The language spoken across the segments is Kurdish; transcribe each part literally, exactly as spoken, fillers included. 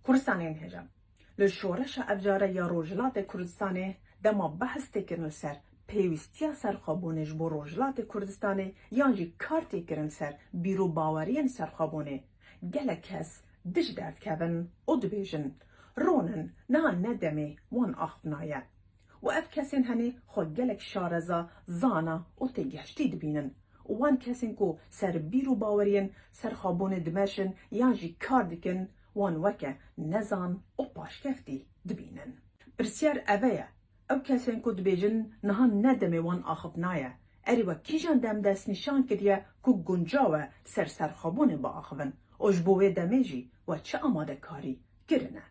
Kurdistanên hêja. Li şoreşa evcare ya Rojhilatê Kurdistanê dema behs tê kirin li ser pêwîstiya serxwebûnê ji bo Rojhilatê Kurdistanê yan jî kar tê kirin ser bîr û baweriyên serxwebûnê, gelek kes dij derdikevin û dibêjin, ronin, niha ne demê wan axiftina ye. Û ev kesên henê xwe gelek şareza, zana û têgeştî dibînin. Û wan kesên ku ser bîr û baweriyên serxwebûnê dimeşin yan jî kar dikin, wan weke nezan û paşkeftî dibînin. Pirsiyar eve ye, ew kesên ku dibêjin niha ne demê wan axiftina ye, erê we kîjan dem destnîşan kiriye ku guncaw e ser serxwebûnê biaxivin û ji bo wê demê jî we çi amadekarî kirine?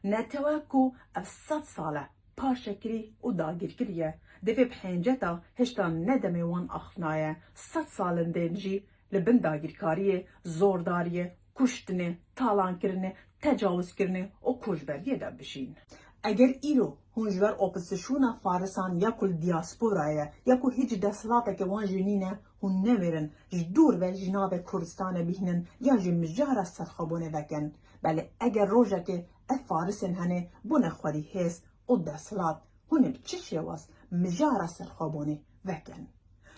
Netewe ku ev sed sal e parçekirî û dagîrkirî ye, divê bi hênceta hişta ne demê wan axiftina ye, sed salên din jî li bin dagîrkariyê, zordariyê, kuştinê, talankirinê, tecawizkirinê û koçberiyê de bijîn. Eger îro hûn ji ber opozîsyona Farisan ya ku li diaspora ye, ya ku hîç desthilateke wan jî nîne, hûn nemêrin, ji dûr ve ji navê Kurdistanê bihînin yan jî mijara serxwebûnê vekin. Belê eger rojekê ev Farisên henê bûne xwedî hêz û desthilat, hûn ê bi çi şêwaz mijara serxwebûnê vekin?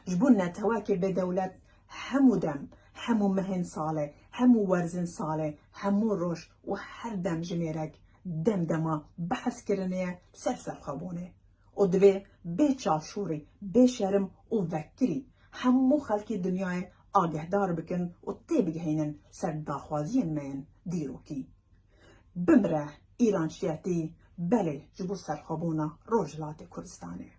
Ji bo netewekê bêdewlet hemû dem, hemû mehên salê, hemû werzên salê, hemû roj û her demjimêrek demdema behs kirinê ye ser serxwebûnê. Û divê bê çavşûrî, bê şerm û vekirî hemû xelkê dinyayê agehdar bikin û têbigihînin ser daxwaziyên me yên dîrokî. Bimire îrançiyetî, belê ji bo serxwebûna Rojhilatê Kurdistanê.